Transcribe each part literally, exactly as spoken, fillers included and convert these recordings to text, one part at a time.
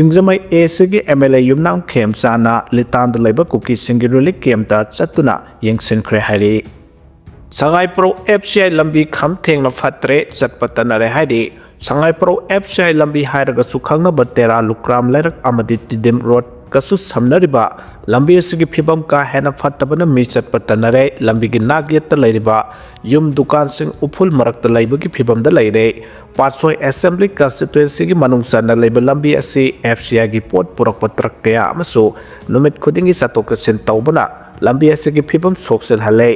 ꯁꯤꯡꯖꯃꯩ ꯑꯦ ꯁꯤꯒꯤ M L A ꯌꯨꯝꯅꯥꯝ ꯈꯦꯝꯆꯥꯅ ꯂꯤꯇꯥꯟꯗ ꯂꯩꯕ ꯀꯨꯀꯤꯁꯤꯡꯒꯤ relief ꯀꯦꯝꯞꯇ ꯆꯠꯇꯨꯅ ꯌꯦꯡꯁꯤꯟꯈ꯭ꯔꯦ ꯍꯥꯏꯔꯤ꯫ ꯁꯉꯥꯏꯄ꯭ꯔꯧ ꯑꯦꯐ ꯁꯤ ꯑꯥꯏ ꯂꯝꯕꯤ ꯈꯝ ꯊꯦꯡꯅ ꯐꯠꯇ꯭ꯔꯦ, ꯆꯠꯄ ꯇꯟꯅꯔꯦ ꯍꯥꯏꯔꯤ꯫ ꯁꯉꯥꯏꯄ꯭ꯔꯧ ꯑꯦꯐ ꯁꯤ ꯑꯥꯏ ꯂꯝꯕꯤ ꯍꯥꯏꯔꯒꯁꯨ ꯈꯪꯅꯕ ꯇꯦꯔꯥ ꯂꯨꯀ꯭ꯔꯥꯝ ꯂꯩꯔꯛ ꯑꯃꯗꯤ ꯇꯤꯗꯤꯝ ꯔꯣꯗꯀꯁꯨ ꯁꯝꯅꯔꯤꯕ ꯂꯝꯕꯤ ꯑꯁꯤꯒꯤ ꯐꯤꯕꯝ ꯀꯥ ꯍꯦꯟꯅ ꯐꯠꯇꯕꯅ ꯃꯤ ꯆꯠꯄ ꯇꯟꯅꯔꯦ꯫ ꯂꯝꯕꯤꯒꯤ ꯅꯥꯛ ꯌꯦꯠꯇ ꯂꯩꯔꯤꯕ ꯌꯨꯝ ꯗꯨꯀꯥꯟꯁꯤꯡ ꯎꯐꯨꯜ ꯃꯔꯛꯇ ꯂꯩꯕꯒꯤ ꯐꯤꯕꯝꯗ ꯂꯩꯔꯦ꯫ ꯄꯥꯠꯁꯣꯏ ꯑꯦꯁꯦꯝꯕ꯭ꯂꯤ ꯀꯟꯁꯇꯤꯇ꯭ꯋꯦꯟꯁꯤꯒꯤ ꯃꯅꯨꯡ ꯆꯟꯅ ꯂꯩꯕ ꯂꯝꯕꯤ ꯑꯁꯤ ꯑꯦꯐ ꯁꯤ ꯑꯥꯏꯒꯤ ꯄꯣꯠ ꯄꯨꯔꯛꯄ ꯇ꯭ꯔꯛ ꯀꯌꯥ ꯑꯃꯁꯨ ꯅꯨꯃꯤꯠ ꯈꯨꯗꯤꯡꯒꯤ ꯆꯠꯊꯣꯛ ꯆꯠꯁꯤꯟ ꯇꯧꯕꯅ ꯂꯝꯕꯤ ꯑꯁꯤꯒꯤ ꯐꯤꯕꯝ ꯁꯣꯛꯆꯤꯜꯍꯜꯂꯦ꯫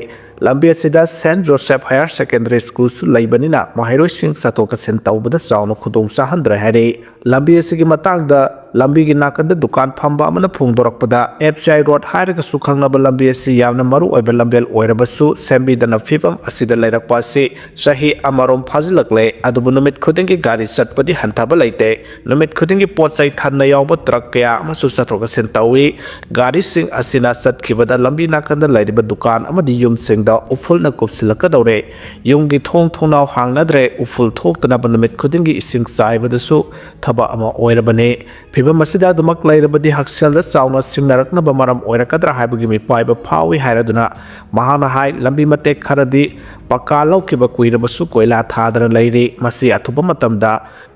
ꯂꯝꯕꯤ ꯑꯁꯤꯗ ꯁꯦꯟꯠ ꯖꯣꯁꯦꯐ ꯍꯥꯌꯔ ꯁꯦꯀꯦꯟꯗꯔꯤ ꯁ꯭ꯀꯨꯜꯁꯨ ꯂꯩꯕꯅꯤꯅ ꯃꯍꯩꯔꯣꯏꯁꯤꯡ ꯆꯠꯊꯣꯛ ꯆꯠꯁꯤꯟ ꯇꯧꯕꯗ ꯆꯥꯎꯅ ꯈꯨꯗꯣꯡ ꯆꯥꯍꯟꯗ꯭ꯔꯦ ꯍꯥꯏꯔꯤ꯫ ꯂꯝꯕꯤ ꯑꯁꯤꯒꯤ ꯃꯇꯥꯡꯗ ꯂꯝꯕꯤꯒꯤ ꯅꯥꯀꯟꯗ ꯗꯨꯀꯥꯟ ꯐꯝꯕ ꯑꯃꯅ ꯐꯣꯡꯗꯣꯔꯛꯄꯗ, ꯑꯦꯐ ꯁꯤ ꯑꯥꯏ ꯔꯣꯗ ꯍꯥꯏꯔꯒꯁꯨ ꯈꯪꯅꯕ ꯂꯝꯕꯤ ꯑꯁꯤ ꯌꯥꯝꯅ ꯃꯔꯨ ꯑꯣꯏꯕ ꯂꯝꯕꯦꯜ ꯑꯣꯏꯔꯕꯁꯨ ꯁꯦꯝꯕꯤꯗꯅ ꯐꯤꯕꯝ ꯑꯁꯤꯗ ꯂꯩꯔꯛꯄ ꯑꯁꯤ ꯆꯍꯤ ꯑꯃꯔꯣꯝ ꯐꯥꯖꯤꯜꯂꯛꯂꯦ꯫ ꯑꯗꯨꯕꯨ ꯅꯨꯃꯤꯠ ꯈꯨꯗꯤꯡꯒꯤ ꯒꯥꯔꯤ ꯆꯠꯄꯗꯤ ꯍꯟꯊꯕ ꯂꯩꯇꯦ꯫ ꯅꯨꯃꯤꯠ ꯈꯨꯗꯤꯡꯒꯤ ꯄꯣꯠ ꯆꯩ ꯊꯟꯅ ꯌꯥꯎꯕ ꯇ꯭ꯔꯛ ꯀꯌꯥ ꯑꯃꯁꯨ ꯆꯠꯊꯣꯛ ꯆꯠꯁꯤꯟ ꯇꯧꯏ꯫ ꯒꯥꯔꯤꯁꯤꯡ ꯑꯁꯤꯅ ꯆꯠꯈꯤꯕꯗ ꯂꯝꯕꯤ ꯅꯥꯀꯟꯗ ꯂꯩꯔꯤꯕ ꯗꯨꯀꯥꯟ ꯑꯃꯗꯤ ꯌꯨꯝꯁꯤꯡꯗ ꯎꯐꯨꯜꯅ ꯀꯨꯞꯁꯤꯜꯂꯛꯀꯗꯧꯔꯦ꯫ ꯌꯨꯝꯒꯤ ꯊꯣꯡ ꯊꯣꯡꯅꯥꯎ ꯍꯥꯡꯅꯗ꯭ꯔꯦ꯫ ꯎꯐꯨꯜ ꯊꯣꯛꯇꯅꯕ ꯅꯨꯃꯤꯠ ꯈꯨꯗꯤꯡꯒꯤ ꯏꯁꯤꯡ ꯆꯥꯏꯕꯗꯁꯨ ꯊꯕꯛ ꯑꯃ ꯑꯣꯏꯔꯕꯅꯤ꯫ ꯐꯤꯕꯝ ꯑꯁꯤꯗ ꯑꯗꯨꯃꯛ ꯂꯩꯔꯕꯗꯤ ꯍꯛꯁꯦꯜꯗ ꯆꯥꯎꯅ ꯁꯤꯡꯅꯔꯛꯅꯕ ꯃꯔꯝ ꯑꯣꯏꯔꯛꯀꯗ꯭ꯔꯥ ꯍꯥꯏꯕꯒꯤ ꯃꯤꯄꯥꯏꯕ ꯐꯥꯎꯏ ꯍꯥꯏꯔꯗꯨꯅ ꯃꯍꯥꯛꯅ ꯍꯥꯏ, ꯂꯝꯕꯤ ꯃꯇꯦꯛ ꯈꯔꯗꯤ ꯄꯀꯥ ꯂꯧꯈꯤꯕ ꯀꯨꯏꯔꯕꯁꯨ ꯀꯣꯏꯂꯥ ꯊꯥꯗꯅ ꯂꯩꯔꯤ꯫ ꯃꯁꯤ ꯑꯊꯨꯕ ꯃꯇꯝꯗ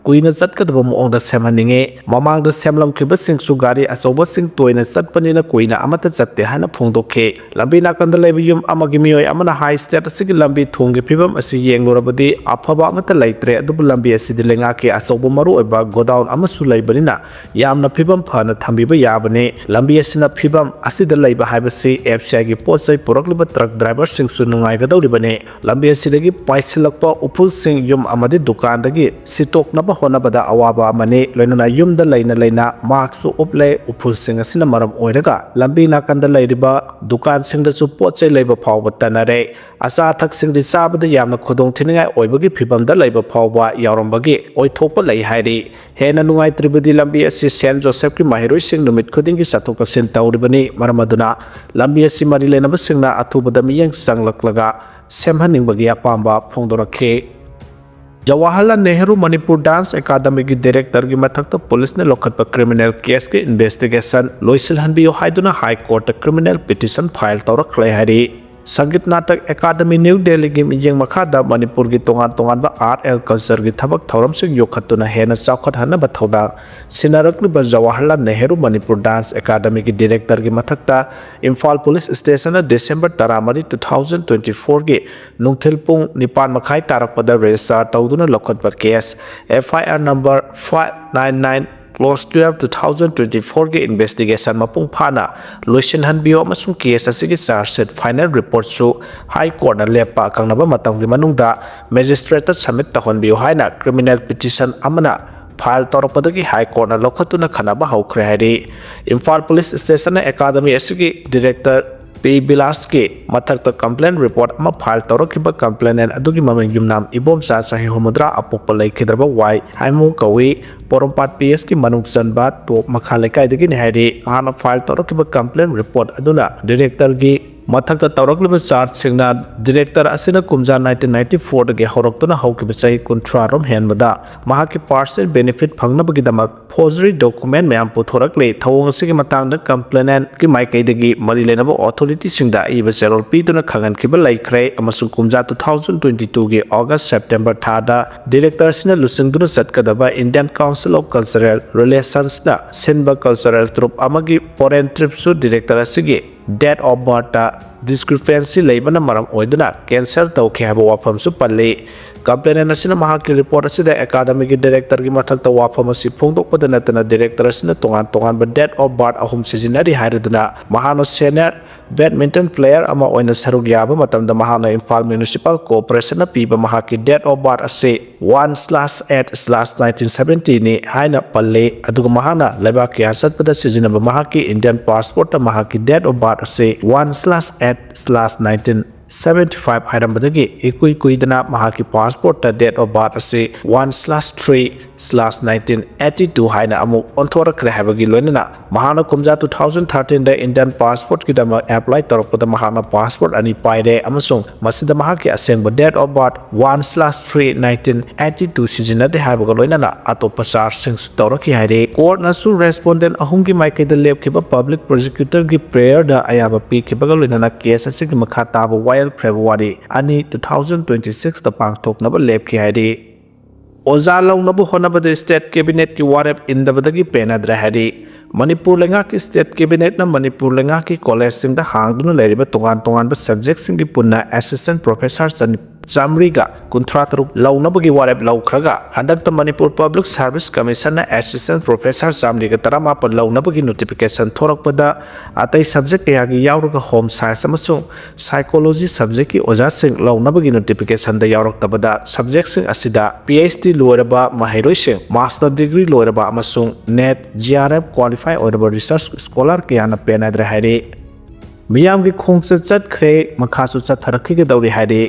ꯀꯨꯏꯅ ꯆꯠꯀꯗꯕ ꯃꯑꯣꯡꯗ ꯁꯦꯝꯍꯟꯅꯤꯡꯉꯤ꯫ ꯃꯃꯥꯡꯗ ꯁꯦꯝꯂꯝꯈꯤꯕꯁꯤꯡꯁꯨ ꯒꯥꯔꯤ ꯑꯆꯧꯕꯁꯤꯡ ꯇꯣꯏꯅ ꯆꯠꯄꯅꯤꯅ ꯀꯨꯏꯅ ꯑꯃꯠꯇ ꯆꯠꯇꯦ ꯍꯥꯏꯅ ꯐꯣꯡꯗꯣꯛꯈꯤ꯫ ꯂꯝꯕꯤ ꯅꯥꯀꯟꯗ ꯂꯩꯕ ꯌꯨꯝ ꯑꯃꯒꯤ ꯃꯤꯑꯣꯏ ꯑꯃꯅ ꯍꯥꯏ, ꯁ꯭ꯇꯦꯠ ꯑꯁꯤꯒꯤ ꯂꯝꯕꯤ ꯊꯣꯡꯒꯤ ꯐꯤꯕꯝ ꯑꯁꯤ ꯌꯦꯡꯂꯨꯔꯕꯗꯤ ꯑꯐꯕ ꯑꯃꯠꯇ ꯂꯩꯇ꯭ꯔꯦ, ꯑꯗꯨꯕꯨ ꯂꯝꯕꯤ ꯑꯁꯤꯗꯤ ꯂꯩꯉꯥꯛꯀꯤ ꯑꯆꯧꯕ ꯃꯔꯨꯑꯣꯏꯕ ꯒꯣꯗꯥꯎꯟ ꯑꯃꯁꯨ ꯂꯩꯕꯅꯤꯅ ꯌꯥꯝꯅ ꯐꯤꯕꯝ ꯐꯅ ꯊꯝꯕꯤꯕ ꯌꯥꯕꯅꯤ꯫ ꯂꯝꯕꯤ ꯑꯁꯤꯅ ꯐꯤꯕꯝ ꯑꯁꯤꯗ ꯂꯩꯕ ꯍꯥꯏꯕꯁꯤ ꯑꯦꯐ ꯁꯤ ꯑꯥꯏꯒꯤ ꯄꯣꯠ ꯆꯩ ꯄꯨꯔꯛꯂꯤꯕ ꯇ꯭ꯔꯛ ꯗ꯭ꯔꯥꯏꯚꯔꯁꯤꯡꯁꯨ ꯅꯨꯡꯉꯥꯏꯒꯗꯧꯔꯤꯕꯅꯤ꯫ ꯂꯝꯕꯤ ꯑꯁꯤꯗꯒꯤ ꯄꯥꯏꯁꯤꯜꯂꯛꯄ ꯎꯐꯨꯜꯁꯤꯡ ꯌꯨꯝ ꯑꯃꯗꯤ ꯗꯨꯀꯥꯟꯗꯒꯤ ꯁꯤꯠꯇꯣꯛꯅꯕ ꯍꯣꯠꯅꯕꯗ ꯑꯋꯥꯕ ꯑꯃꯅꯤ꯫ ꯂꯣꯏꯅꯅ ꯌꯨꯝꯗ ꯂꯩꯅ ꯂꯩꯅ ꯃꯥꯛꯁꯁꯨ ꯎꯞꯂꯦ꯫ ꯎꯐꯨꯜꯁꯤꯡ ꯑꯁꯤꯅ ꯃꯔꯝ ꯑꯣꯏꯔꯒ ꯂꯝꯕꯤ ꯅꯥꯀꯟꯗ ꯂꯩꯔꯤꯕ ꯗꯨꯀꯥꯟꯁꯤꯡꯗꯁꯨ ꯄꯣꯠ ꯆꯩ ꯂꯩꯕ ꯐꯥꯎꯕ ꯇꯟꯅꯔꯦ꯫ ꯑꯆꯥ ꯑꯊꯛꯁꯤꯡꯗꯤ ꯆꯥꯕꯗ ꯌꯥꯝꯅ ꯈꯨꯗꯣꯡ ꯊꯤꯅꯤꯡꯉꯥꯏ ꯑꯣꯏꯕꯒꯤ ꯐꯤꯕꯝꯗ ꯂꯩꯕ ꯐꯥꯎꯕ ꯌꯥꯎꯔꯝꯕꯒꯤ ꯑꯣꯏꯊꯣꯛꯄ ꯂꯩ ꯍꯥꯏꯔꯤ꯫ ꯍꯦꯟꯅ ꯅꯨꯡꯉꯥꯏꯇ꯭ꯔꯤꯕꯗꯤ ꯂꯝꯕꯤ ꯑꯁꯤ ꯁꯦꯟꯠ ꯖꯣꯁꯦꯐꯀꯤ ꯃꯍꯩꯔꯣꯏꯁꯤꯡ ꯅꯨꯃꯤꯠ ꯈꯨꯗꯤꯡꯒꯤ ꯆꯠꯊꯣꯛ ꯆꯠꯁꯤꯟ ꯇꯧꯔꯤꯕꯅꯤ꯫ ꯃꯔꯝ ꯑꯗꯨꯅ ꯂꯝꯕꯤ ꯑꯁꯤ ꯃꯔꯤ ꯂꯩꯅꯕꯁꯤꯡꯅ ꯑꯊꯨꯕꯗ ꯃꯤꯠꯌꯦꯡ ꯆꯪꯂꯛꯂꯒ ꯁꯦꯝꯍꯟꯅꯤꯡꯕꯒꯤ ꯑꯄꯥꯝꯕ ꯐꯣꯡꯗꯣꯔꯛꯈꯤ꯫ ꯖꯋꯥꯍꯔꯂꯥꯜ ꯅꯦꯍꯔꯨ ꯃꯅꯤꯄꯨꯔ ꯗꯥꯟꯁ ꯑꯦꯀꯥꯗꯃꯤꯒꯤ ꯗꯤꯔꯦꯛꯇꯔꯒꯤ ꯃꯊꯛꯇ ꯄꯨꯂꯤꯁꯅ ꯂꯧꯈꯠꯄ ꯀ꯭ꯔꯤꯃꯤꯅꯦꯜ ꯀꯦꯁꯀꯤ ꯏꯟꯚꯦꯁꯇꯤꯒꯦꯁꯟ ꯂꯣꯏꯁꯤꯜꯍꯟꯕꯤꯌꯨ ꯍꯥꯏꯗꯨꯅ ꯍꯥꯏ ꯀꯣꯔꯠꯇ ꯀ꯭ꯔꯤꯃꯤꯅꯦꯜ ꯄꯤꯇꯤꯁꯟ ꯐꯥꯏꯜ ꯇꯧꯔꯛꯂꯦ ꯍꯥꯏꯔꯤ꯫ ꯁꯪꯒꯤꯠ ꯅꯥꯇꯛ ꯑꯦꯀꯥꯗꯃꯤ ꯅ꯭ꯌꯨ ꯗꯦꯜꯂꯤꯒꯤ ꯃꯤꯠꯌꯦꯡ ꯃꯈꯥꯗ ꯃꯅꯤꯄꯨꯔꯒꯤ ꯇꯣꯉꯥꯟ ꯇꯣꯉꯥꯟꯕ ꯑꯥꯔꯠ ꯑꯦꯟ ꯀꯜꯆꯔꯒꯤ ꯊꯕꯛ ꯊꯧꯔꯝꯁꯤꯡ ꯌꯣꯛꯈꯠꯇꯨꯅ ꯍꯦꯟꯅ ꯆꯥꯎꯈꯠꯍꯟꯅꯕ ꯊꯧꯗꯥꯡ ꯁꯤꯟꯅꯔꯛꯂꯤꯕ ꯖꯋꯥꯍꯔꯂꯥꯜ ꯅꯦꯍꯔꯨ ꯃꯅꯤꯄꯨꯔ ꯗꯥꯟꯁ ꯑꯦꯀꯥꯗꯃꯤꯒꯤ ꯗꯤꯔꯦꯛꯇꯔꯒꯤ ꯃꯊꯛꯇ ꯏꯝꯐꯥꯜ ꯄꯨꯂꯤꯁ ꯁ꯭ꯇꯦꯁꯟꯅ ꯗꯤꯁꯦꯝꯕꯔ ꯇꯔꯥꯃꯔꯤ, two thousand twenty fourꯒꯤ ꯅꯨꯡꯊꯤꯜ ꯄꯨꯡ ꯅꯤꯄꯥꯟ ꯃꯈꯥꯏ ꯇꯥꯔꯛꯄꯗ ꯔꯦꯖꯤꯁꯇꯥꯔ ꯇꯧꯗꯨꯅ ꯂꯧꯈꯠꯄ case, F I R number five nine nine clause twelve, two thousand twenty fourꯒꯤ ꯏꯟꯚꯦꯁꯇꯤꯒꯦꯁꯟ ꯃꯄꯨꯡ ꯐꯥꯅ ꯂꯣꯏꯁꯤꯟꯍꯟꯕꯤꯌꯨ ꯑꯃꯁꯨꯡ ꯀꯦꯁ ꯑꯁꯤꯒꯤ ꯆꯥꯔꯖ ꯁꯤꯠ ꯐꯥꯏꯅꯦꯜ ꯔꯤꯄꯣꯔꯠꯁꯨ ꯍꯥꯏ ꯀꯣꯔꯠꯅ ꯂꯦꯞꯄ ꯑꯀꯛꯅꯕ ꯃꯇꯝꯒꯤ ꯃꯅꯨꯡꯗ ꯃꯦꯖꯤꯁꯇ꯭ꯔꯦꯠꯇ ꯁꯕꯃꯤꯠ ꯇꯧꯍꯟꯕꯤꯌꯨ ꯍꯥꯏꯅ ꯀ꯭ꯔꯤꯃꯤꯅꯦꯜ ꯄꯤꯇꯤꯁꯟ ꯑꯃꯅ ꯐꯥꯏꯜ ꯇꯧꯔꯛꯄꯗꯒꯤ ꯍꯥꯏ ꯀꯣꯔꯠꯅ ꯂꯧꯈꯠꯇꯨꯅ ꯈꯟꯅꯕ ꯍꯧꯈ꯭ꯔꯦ ꯍꯥꯏꯔꯤ꯫ ꯏꯝꯐꯥꯜ ꯄꯨꯂꯤꯁ ꯁ꯭ꯇꯦꯁꯟꯅ ꯑꯦꯀꯥꯗꯃꯤ ꯑꯁꯤꯒꯤ ꯗꯤꯔꯦꯛꯇꯔ ꯄꯤ ꯕꯤꯂꯥꯁꯀꯤ ꯃꯊꯛꯇ ꯀꯝꯄ꯭ꯂꯦꯟ ꯔꯤꯄꯣꯔꯠ ꯑꯃ ꯐꯥꯏꯜ ꯇꯧꯔꯛꯈꯤꯕ ꯀꯝꯄ꯭ꯂꯦꯅꯦꯟ ꯑꯗꯨꯒꯤ ꯃꯃꯤꯡ ꯌꯨꯝꯅꯥꯝ ꯏꯕꯣꯝꯆꯥ, ꯆꯍꯤ ꯍꯨꯝꯐꯨꯇꯔꯥ, ꯑꯄꯣꯛꯄ ꯂꯩꯈꯤꯗ꯭ꯔꯕ ꯋꯥꯏ ꯍꯥꯏꯃꯨ ꯀꯧꯏ꯫ ꯄꯣꯔꯣꯝꯄꯥꯠ P S ꯀꯤ ꯃꯅꯨꯡ ꯆꯟꯕ ꯇꯣꯞ ꯃꯈꯥ ꯂꯩꯀꯥꯏꯗꯒꯤꯅꯤ ꯍꯥꯏꯔꯤ꯫ ꯃꯍꯥꯛꯅ ꯐꯥꯏꯜ ꯇꯧꯔꯛꯈꯤꯕ ꯀꯝꯄ꯭ꯂꯦꯟ ꯔꯤꯄꯣꯔꯠ ꯑꯗꯨꯅ ꯗꯤꯔꯦꯛꯇꯔꯒꯤ ꯃꯊꯛꯇ ꯇꯧꯔꯛꯂꯤꯕ ꯆꯥꯔꯖꯁꯤꯡꯅ ꯗꯤꯔꯦꯛꯇꯔ ꯑꯁꯤꯅ ꯀꯨꯝꯖꯥ nineteen ninety fourꯗꯒꯤ ꯍꯧꯔꯛꯇꯨꯅ ꯍꯧꯈꯤꯕ ꯆꯍꯤ ꯀꯨꯟꯊ꯭ꯔꯥ ꯔꯣꯝ ꯍꯦꯟꯕꯗ ꯃꯍꯥꯛꯀꯤ ꯄꯥꯔꯁꯅꯦꯜ ꯕꯦꯅꯤꯐꯤꯠ ꯐꯪꯅꯕꯒꯤꯗꯃꯛ ꯐꯣꯔꯖꯔꯤ ꯗꯣꯀꯨꯃꯦꯟ ꯃꯌꯥꯝ ꯄꯨꯊꯣꯔꯛꯂꯦ꯫ ꯊꯧꯑꯣꯡ ꯑꯁꯤꯒꯤ ꯃꯇꯥꯡꯗ ꯀꯝꯄ꯭ꯂꯦꯅꯦꯟꯠꯀꯤ ꯃꯥꯏꯀꯩꯗꯒꯤ ꯃꯔꯤ ꯂꯩꯅꯕ ꯑꯣꯊꯣꯔꯤꯇꯤꯁꯤꯡꯗ ꯑꯏꯕ ꯆꯦꯔꯣꯜ ꯄꯤꯗꯨꯅ ꯈꯪꯍꯟꯈꯤꯕ ꯂꯩꯈ꯭ꯔꯦ ꯑꯃꯁꯨꯡ ꯀꯨꯝꯖꯥ two thousand twenty twoꯒꯤ August September ꯊꯥꯗ ꯗꯤꯔꯦꯛꯇꯔ ꯑꯁꯤꯅ ꯂꯨꯆꯤꯡꯗꯨꯅ ꯆꯠꯀꯗꯕ Indian Council of Cultural Relationsꯅ ꯁꯤꯟꯕ ꯀꯜꯆꯔꯦꯜ ꯇ꯭ꯔꯨꯞ ꯑꯃꯒꯤ ꯐꯣꯔꯦꯟ ꯇ꯭ꯔꯤꯞꯁꯨ ꯗꯤꯔꯦꯛꯇꯔ ꯑꯁꯤꯒꯤ date of birthꯇ discrepancy ꯂꯩꯕꯅ ꯃꯔꯝ ꯑꯣꯏꯗꯨꯅ ꯀꯦꯟꯁꯦꯜ ꯇꯧꯈꯤ ꯍꯥꯏꯕ ꯋꯥꯐꯝꯁꯨ ꯄꯜꯂꯤ꯫ ꯀꯝꯄ꯭ꯂꯦꯅꯦꯟꯠ ꯑꯁꯤꯅ ꯃꯍꯥꯛꯀꯤ ꯔꯤꯄꯣꯔꯠ ꯑꯁꯤꯗ ꯑꯦꯀꯥꯗꯃꯤꯒꯤ ꯗꯤꯔꯦꯛꯇꯔꯒꯤ ꯃꯊꯛꯇ ꯋꯥꯐꯝ ꯑꯁꯤ ꯐꯣꯡꯗꯣꯛꯄꯗ ꯅꯠꯇꯅ ꯗꯤꯔꯦꯛꯇꯔ ꯑꯁꯤꯅ ꯇꯣꯉꯥꯟ ꯇꯣꯉꯥꯟꯕ date of birth ꯑꯍꯨꯝ ꯁꯤꯖꯤꯟꯅꯔꯤ ꯍꯥꯏꯔꯗꯨꯅ ꯃꯍꯥꯛꯅ senior badminton player ꯑꯃ ꯑꯣꯏꯅ ꯁꯔꯨꯛ ꯌꯥꯕ ꯃꯇꯝꯗ ꯃꯍꯥꯛꯅ ꯏꯝꯐꯥꯜ ꯃ꯭ꯌꯨꯅꯤꯁꯤꯄꯥꯜ ꯀꯣꯔꯄꯣꯔꯦꯁꯟꯅ ꯄꯤꯕ ꯃꯍꯥꯛꯀꯤ date of birth ꯑꯁꯤ one slash eight slash nineteen seventyꯅꯤ ꯍꯥꯏꯅ ꯄꯜꯂꯤ꯫ ꯑꯗꯨꯒ ꯃꯍꯥꯛꯅ ꯂꯩꯕꯥꯛ ꯀꯌꯥ ꯆꯠꯄꯗ ꯁꯤꯖꯤꯟꯅꯕ ꯃꯍꯥꯛꯀꯤ Indian passportꯇ ꯃꯍꯥꯛꯀꯤ date of birth ꯑꯁꯤ one slash eight slash nineteen seventy five ꯍꯥꯏꯔꯝꯕꯗꯒꯤ ꯏꯀꯨꯏ ꯀꯨꯏꯗꯅ ꯃꯍꯥꯛꯀꯤ ꯄꯥꯁꯄꯣꯔꯠꯇ date of birth ꯑꯁꯤ one slash three slash nineteen eighty two ꯍꯥꯏꯅ ꯑꯃꯨꯛ ꯑꯣꯟꯊꯣꯔꯛꯈ꯭ꯔꯦ ꯍꯥꯏꯕꯒꯤ ꯂꯣꯏꯅꯅ ꯃꯍꯥꯛꯅ ꯀꯨꯝꯖꯥ two thousand thirteen ꯗ Indian ꯄꯥꯁꯄꯣꯔꯠꯀꯤꯗꯃꯛ apply ꯇꯧꯔꯛꯄꯗ ꯃꯍꯥꯛꯅ ꯄꯥꯁꯄꯣꯔꯠ ꯑꯅꯤ ꯄꯥꯏꯔꯦ ꯑꯃꯁꯨꯡ ꯃꯁꯤꯗ ꯃꯍꯥꯛꯀꯤ ꯑꯁꯦꯡꯕ date of birth one slash three nineteen eighty two ꯁꯤꯖꯤꯟꯅꯗꯦ ꯍꯥꯏꯕꯒ ꯂꯣꯏꯅꯅ ꯑꯇꯣꯞꯄ ꯆꯥꯔꯖꯁꯤꯡꯁꯨ ꯇꯧꯔꯛꯈꯤ ꯍꯥꯏꯔꯤ꯫ ꯀꯣꯔꯠꯅꯁꯨ ꯔꯦꯁꯄꯣꯟꯗꯦꯟꯠ ꯑꯍꯨꯝꯒꯤ ꯃꯥꯏꯀꯩꯗ ꯂꯦꯞꯈꯤꯕ ꯄꯕ꯭ꯂꯤꯛ ꯄ꯭ꯔꯣꯁꯤꯀ꯭ꯌꯨꯇꯔꯒꯤ ꯄ꯭ꯔꯦꯌꯔꯗ ꯑꯌꯥꯕ ꯄꯤꯈꯤꯕꯒ ꯂꯣꯏꯅꯅ ꯀꯦꯁ ꯑꯁꯤꯒꯤ ꯃꯈꯥ ꯇꯥꯕ ꯋꯥꯌꯦꯜ ꯐꯦꯕ꯭ꯔꯨꯋꯥꯔꯤ ꯑꯅꯤ, two thousand twenty six ꯇ ꯄꯥꯡꯊꯣꯛꯅꯕ ꯂꯦꯞꯈꯤ ꯍꯥꯏꯔꯤ꯫ ꯑꯣꯖꯥ ꯂꯧꯅꯕ ꯍꯣꯠꯅꯕꯗ ꯁ꯭ꯇꯦꯠ ꯀꯦꯕꯤꯅꯦꯠꯀꯤ ꯋꯥꯔꯦꯞ ꯏꯟꯗꯕꯗꯒꯤ ꯄꯦꯟꯅꯗ꯭ꯔꯦ ꯍꯥꯏꯔꯤ꯫ ꯃꯅꯤꯄꯨꯔ ꯂꯩꯉꯥꯛꯀꯤ ꯁ꯭ꯇꯦꯠ ꯀꯦꯕꯤꯅꯦꯠꯅ ꯃꯅꯤꯄꯨꯔ ꯂꯩꯉꯥꯛꯀꯤ ꯀꯣꯂꯦꯖꯁꯤꯡꯗ ꯍꯥꯡꯗꯨꯅ ꯂꯩꯔꯤꯕ ꯇꯣꯉꯥꯟ ꯇꯣꯉꯥꯟꯕ ꯁꯕꯖꯦꯛꯁꯤꯡꯒꯤ ꯄꯨꯟꯅ ꯑꯦꯁꯤꯁꯇꯦꯟꯠ ꯄ꯭ꯔꯣꯐꯦꯁꯔ ꯆꯅꯤ-, ꯆꯥꯃꯔꯤꯒ ꯀꯨꯟꯊ꯭ꯔꯥ ꯇꯔꯨꯛ ꯂꯧꯅꯕꯒꯤ ꯋꯥꯔꯦꯞ ꯂꯧꯈ꯭ꯔꯒ, ꯍꯟꯗꯛꯇ ꯃꯅꯤꯄꯨꯔ ꯄꯕ꯭ꯂꯤꯛ ꯁꯥꯔꯚꯤꯁ ꯀꯃꯤꯁꯟꯅ ꯑꯦꯁꯤꯁꯇꯦꯟꯠ ꯄ꯭ꯔꯣꯐꯦꯁꯔ ꯆꯥꯃꯔꯤꯒ ꯇꯔꯥꯃꯥꯄꯟ ꯂꯧꯅꯕꯒꯤ ꯅꯣꯇꯤꯐꯤꯀꯦꯁꯟ ꯊꯣꯔꯛꯄꯗ, ꯑꯇꯩ ꯁꯕꯖꯦꯛ ꯀꯌꯥꯒꯤ ꯌꯥꯎꯔꯒ ꯍꯣꯝ ꯁꯥꯏꯟꯁ ꯑꯃꯁꯨꯡ ꯁꯥꯏꯀꯣꯂꯣꯖꯤ ꯁꯕꯖꯦꯛꯀꯤ ꯑꯣꯖꯥꯁꯤꯡ ꯂꯧꯅꯕꯒꯤ ꯅꯣꯇꯤꯐꯤꯀꯦꯁꯟꯗ ꯌꯥꯎꯔꯛꯇꯕꯗ, ꯁꯕꯖꯦꯛꯁꯤꯡ ꯑꯁꯤꯗ ꯄꯤ ꯑꯩꯆ ꯗꯤ ꯂꯣꯏꯔꯕ ꯃꯍꯩꯔꯣꯏꯁꯤꯡ, ꯃꯥꯁꯇꯔ ꯗꯤꯒ꯭ꯔꯤ ꯂꯣꯏꯔꯕ ꯑꯃꯁꯨꯡ net, G R F qualify ꯑꯣꯏꯔꯕ ꯔꯤꯁꯔꯆ ꯁ꯭ꯀꯣꯂꯔ ꯀꯌꯥꯅ ꯄꯦꯟꯅꯗ꯭ꯔꯦ ꯍꯥꯏꯔꯤ꯫ ꯃꯤꯌꯥꯝꯒꯤ ꯈꯣꯡꯆꯠ ꯆꯠꯈ꯭ꯔꯦ, ꯃꯈꯥꯁꯨ ꯆꯠꯊꯔꯛꯈꯤꯒꯗꯧꯔꯤ ꯍꯥꯏꯔꯤ꯫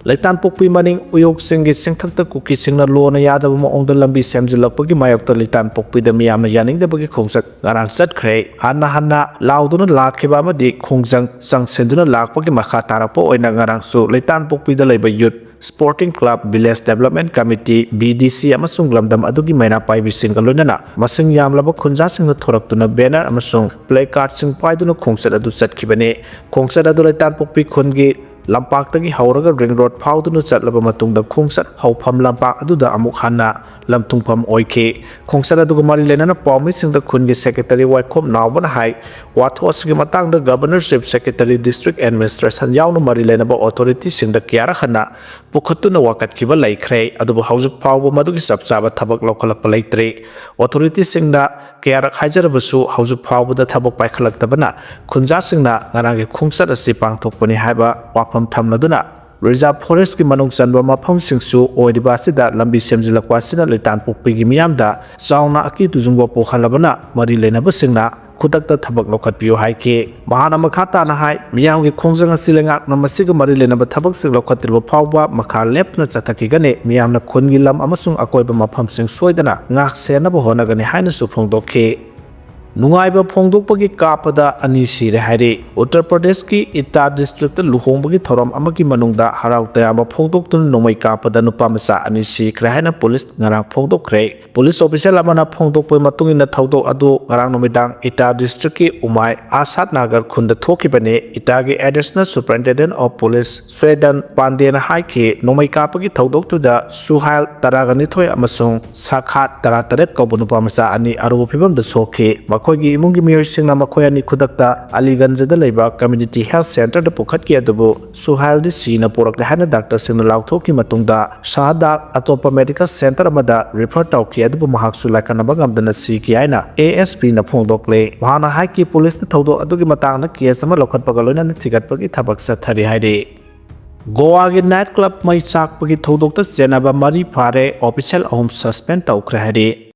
ꯂꯩꯇꯥꯟꯄꯣꯛꯄꯤ ꯃꯅꯤꯡ ꯎꯌꯣꯛꯁꯤꯡꯒꯤ ꯆꯤꯡꯊꯛꯇ ꯀꯨꯀꯤꯁꯤꯡꯅ ꯂꯣꯅ ꯌꯥꯗꯕ ꯃꯑꯣꯡꯗ ꯂꯝꯕꯤ ꯁꯦꯝꯖꯤꯜꯂꯛꯄꯒꯤ ꯃꯥꯌꯣꯛꯇ ꯂꯩꯇꯥꯟꯄꯣꯛꯄꯤꯗ ꯃꯤꯌꯥꯝꯅ ꯌꯥꯅꯤꯡꯗꯕꯒꯤ ꯈꯣꯡꯆꯠ ꯉꯔꯥꯡ ꯆꯠꯈ꯭ꯔꯦ꯫ ꯍꯟꯅ ꯍꯟꯅ ꯂꯥꯎꯗꯨꯅ ꯂꯥꯛꯈꯤꯕ ꯑꯃꯗꯤ ꯈꯣꯡꯖꯪ ꯆꯪꯁꯤꯟꯗꯨꯅ ꯂꯥꯛꯄꯒꯤ ꯃꯈꯥ ꯇꯥꯔꯛꯄ ꯑꯣꯏꯅ ꯉꯔꯥꯡꯁꯨ ꯂꯩꯇꯥꯟꯄꯣꯛꯄꯤꯗ ꯂꯩꯕ youth sporting club, village development committee, V D C ꯑꯃꯁꯨꯡ ꯂꯝꯗꯝ ꯑꯗꯨꯒꯤ ꯃꯩꯔꯥ ꯄꯥꯏꯕꯤꯁꯤꯡꯒ ꯂꯣꯏꯅꯅ ꯃꯁꯤꯡ ꯌꯥꯝꯂꯕ ꯈꯨꯟꯖꯥꯁꯤꯡꯅ ꯊꯣꯔꯛꯇꯨꯅ ꯕꯦꯅꯔ ꯑꯃꯁꯨꯡ ꯄ꯭ꯂꯦ ꯀꯥꯔꯗꯁꯤꯡ ꯄꯥꯏꯗꯨꯅ ꯈꯣꯡꯆꯠ ꯑꯗꯨ ꯆꯠꯈꯤꯕꯅꯤ꯫ ꯈꯣꯡꯆꯠ ꯑꯗꯨ ꯂꯩꯇꯥꯟꯄꯣꯛꯄꯤ ꯈꯨꯟꯒꯤ ꯂꯝꯄꯥꯛꯇꯒꯤ ꯍꯧꯔꯒ ꯔꯤꯡ ꯔꯣꯗ ꯐꯥꯎꯗꯨꯅ ꯆꯠꯂꯕ ꯃꯇꯨꯡꯗ ꯈꯣꯡꯆꯠ ꯍꯧꯐꯝ ꯂꯝꯄꯥꯛ ꯑꯗꯨꯗ ꯑꯃꯨꯛ ꯍꯟꯅ ꯂꯝꯊꯨꯡꯐꯝ ꯑꯣꯏꯈꯤ꯫ ꯈꯣꯡꯆꯠ ꯑꯗꯨꯒ ꯃꯔꯤ ꯂꯩꯅꯅ ꯄꯥꯎꯃꯤꯁꯤꯡꯗ ꯈꯨꯟꯒꯤ ꯁꯦꯀ꯭ꯔꯦꯇꯔꯤ ꯋꯥꯏꯈꯣꯝ ꯅꯥꯎꯕꯅ ꯍꯥꯏ, ꯋꯥꯊꯣꯛ ꯑꯁꯤꯒꯤ ꯃꯇꯥꯡꯗ governor, chief secretary, district administration ꯌꯥꯎꯅ ꯃꯔꯤ ꯂꯩꯅꯕ ꯑꯣꯊꯣꯔꯤꯇꯤꯁꯤꯡꯗ ꯀꯌꯥꯔꯛ ꯍꯟꯅ ꯄꯨꯈꯠꯇꯨꯅ ꯋꯥꯀꯠꯈꯤꯕ ꯂꯩꯈ꯭ꯔꯦ, ꯑꯗꯨꯕꯨ ꯍꯧꯖꯤꯛ ꯐꯥꯎꯕ ꯃꯗꯨꯒꯤ ꯆꯞ ꯆꯥꯕ ꯊꯕꯛ ꯂꯧꯈꯠꯂꯛꯄ ꯂꯩꯇ꯭ꯔꯤ꯫ ꯑꯣꯊꯣꯔꯤꯇꯤꯁꯤꯡꯅ ꯀꯌꯥꯔꯛ ꯍꯥꯏꯖꯔꯕꯁꯨ ꯍꯧꯖꯤꯛ ꯐꯥꯎꯕꯗ ꯊꯕꯛ ꯄꯥꯏꯈꯠꯂꯛꯇꯕꯅ ꯈꯨꯟꯖꯥꯁꯤꯡꯅ ꯉꯔꯥꯡꯒꯤ ꯈꯣꯡꯆꯠ ꯑꯁꯤ ꯄꯥꯡꯊꯣꯛꯄꯅꯤ ꯍꯥꯏꯕ ꯋꯥꯐꯝ ꯊꯝꯂꯗꯨꯅ, ꯔꯤꯖꯥꯔꯚ ꯐꯣꯔꯦꯁ꯭ꯠꯀꯤ ꯃꯅꯨꯡ ꯆꯟꯕ ꯃꯐꯝꯁꯤꯡꯁꯨ ꯑꯣꯏꯔꯤꯕ ꯑꯁꯤꯗ ꯂꯝꯕꯤ ꯁꯦꯝꯖꯤꯜꯂꯛꯄ ꯑꯁꯤꯅ ꯂꯩꯇꯥꯟꯄꯣꯛꯄꯤꯒꯤ ꯃꯤꯌꯥꯝꯗ ꯆꯥꯎꯅ ꯑꯀꯤ ꯇꯨꯖꯨꯡꯕ ꯄꯣꯛꯍꯜꯂꯕꯅ ꯃꯔꯤ ꯂꯩꯅꯕꯁꯤꯡꯅ ꯈꯨꯗꯛꯇ ꯊꯕꯛ ꯂꯧꯈꯠꯄꯤꯌꯨ ꯍꯥꯏꯈꯤ꯫ ꯃꯍꯥꯛꯅ ꯃꯈꯥ ꯇꯥꯅ ꯍꯥꯏ, ꯃꯤꯌꯥꯝꯒꯤ ꯈꯣꯡꯖꯪ ꯑꯁꯤ ꯂꯩꯉꯥꯛꯅ ꯃꯁꯤꯒ ꯃꯔꯤ ꯂꯩꯅꯕ ꯊꯕꯛꯁꯤꯡ ꯂꯧꯈꯠꯇ꯭ꯔꯤꯕ ꯐꯥꯎꯕ ꯃꯈꯥ ꯂꯦꯞꯇꯅ ꯆꯠꯊꯈꯤꯒꯅꯤ꯫ ꯃꯤꯌꯥꯝꯅ ꯈꯨꯟꯒꯤ ꯂꯝ ꯑꯃꯁꯨꯡ ꯑꯀꯣꯏꯕ ꯃꯐꯝꯁꯤꯡ ꯁꯣꯏꯗꯅ ꯉꯥꯛ ꯁꯦꯟꯅꯕ ꯍꯣꯠꯅꯒꯅꯤ ꯍꯥꯏꯅꯁꯨ ꯐꯣꯡꯗꯣꯛꯈꯤ꯫ ꯅꯨꯡꯉꯥꯏꯕ ꯐꯣꯡꯗꯣꯛꯄꯒꯤ ꯀꯥꯞꯄꯗ ꯑꯅꯤ ꯁꯤꯔꯦ ꯍꯥꯏꯔꯤ꯫ ꯎꯠꯇꯔ ꯄ꯭ꯔꯗꯦꯁꯀꯤ ꯏꯇꯥ ꯗꯤꯁꯇ꯭ꯔꯤꯛꯇ ꯂꯨꯍꯣꯡꯕꯒꯤ ꯊꯧꯔꯝ ꯑꯃꯒꯤ ꯃꯅꯨꯡꯗ ꯍꯔꯥꯎ ꯇꯌꯥꯝꯕ ꯐꯣꯡꯗꯣꯛꯇꯨꯅ ꯅꯣꯡꯃꯩ ꯀꯥꯞꯄꯗ ꯅꯨꯄꯥ ꯃꯆꯥ ꯑꯅꯤ ꯁꯤꯈ꯭ꯔꯦ ꯍꯥꯏꯅ ꯄꯨꯂꯤꯁ ꯉꯔꯥꯡ ꯐꯣꯡꯗꯣꯛꯈ꯭ꯔꯦ꯫ ꯄꯨꯂꯤꯁ ꯑꯣꯐꯤꯁꯤꯌꯦꯜ ꯑꯃꯅ ꯐꯣꯡꯗꯣꯛꯄꯒꯤ ꯃꯇꯨꯡ ꯏꯟꯅ, ꯊꯧꯗꯣꯛ ꯑꯗꯨ ꯉꯔꯥꯡ ꯅꯨꯃꯤꯗꯥꯡ ꯏꯇꯥ ꯗꯤꯁꯇ꯭ꯔꯤꯛꯀꯤ ꯎꯃꯥꯏ ꯑꯁꯥꯠ ꯅꯥꯒꯔ ꯈꯨꯟꯗ ꯊꯣꯛꯈꯤꯕꯅꯤ꯫ ꯏꯇꯥꯒꯤ ꯑꯦꯗꯤꯁꯅꯦꯜ ꯁꯨꯄꯔꯤꯟꯇꯦꯟꯗꯦꯟ ꯑꯣꯐ ꯄꯨꯂꯤꯁ ꯁ꯭ꯋꯦꯗꯟ ꯄꯥꯟꯗꯦꯅ ꯍꯥꯏꯈꯤ, ꯅꯣꯡꯃꯩ ꯀꯥꯞꯄꯒꯤ ꯊꯧꯗꯣꯛꯇꯨꯗ ꯁꯨꯍꯥꯏꯜ ꯇꯔꯥꯒ ꯅꯤꯊꯣꯏ ꯑꯃꯁꯨꯡ ꯁꯥꯈꯥꯠ ꯇꯔꯥꯇꯔꯦꯠ ꯀꯧꯕ ꯅꯨꯄꯥ ꯃꯆꯥ ꯑꯅꯤ ꯑꯔꯨꯕ ꯐꯤꯚꯝꯗ ꯁꯣꯛꯈꯤ꯫ ꯃꯈꯣꯏꯒꯤ ꯏꯃꯨꯡꯒꯤ ꯃꯤꯑꯣꯏꯁꯤꯡꯅ ꯃꯈꯣꯏ ꯑꯅꯤ ꯈꯨꯗꯛꯇ ꯑꯂꯤꯒꯟꯖꯗ ꯂꯩꯕ ꯀꯝꯌꯨꯅꯤꯇꯤ ꯍꯦꯜꯊ ꯁꯦꯟꯇꯔꯗ ꯄꯨꯈꯠꯈꯤ, ꯑꯗꯨꯕꯨ ꯁꯨꯍꯥꯏꯜꯗꯤ ꯁꯤꯅ ꯄꯣꯔꯛꯂꯦ ꯍꯥꯏꯅ ꯗꯥꯛꯇꯔꯁꯤꯡꯅ ꯂꯥꯎꯊꯣꯛꯈꯤ꯫ ꯃꯇꯨꯡꯗ ꯁꯍꯗꯥꯛ ꯑꯇꯣꯞꯄ ꯃꯦꯗꯤꯀꯦꯜ ꯁꯦꯟꯇꯔ ꯑꯃꯗ ꯔꯤꯐꯔ ꯇꯧꯈꯤ, ꯑꯗꯨꯕꯨ ꯃꯍꯥꯛꯁꯨ ꯂꯥꯏꯀꯠꯅꯕ ꯉꯝꯗꯅ ꯁꯤꯈꯤ ꯍꯥꯏꯅ ꯑꯦ ꯑꯦꯁ ꯄꯤꯅ ꯐꯣꯡꯗꯣꯛꯂꯦ꯫ ꯃꯍꯥꯛꯅ ꯍꯥꯏꯈꯤ, ꯄꯨꯂꯤꯁꯅ ꯊꯧꯗꯣꯛ ꯑꯗꯨꯒꯤ ꯃꯇꯥꯡꯗ ꯀꯦꯁ ꯑꯃ ꯂꯧꯈꯠꯄꯒ ꯂꯣꯏꯅꯅ ꯊꯤꯒꯠꯄꯒꯤ ꯊꯕꯛ ꯆꯠꯊꯔꯤ ꯍꯥꯏꯔꯤ꯫ ꯒꯣꯋꯥꯒꯤ ꯅꯥꯏꯠ ꯀ꯭ꯂꯕ ꯃꯩ ꯆꯥꯛꯄꯒꯤ ꯊꯧꯗꯣꯛꯇ ꯆꯦꯟꯅꯕ ꯃꯔꯤ ꯐꯥꯔꯦ, ꯑꯣꯐꯤꯁꯤꯌꯦꯜ ꯑꯍꯨꯝ ꯁꯁꯄꯦꯟ ꯇꯧꯈ꯭ꯔꯦ ꯍꯥꯏꯔꯤ꯫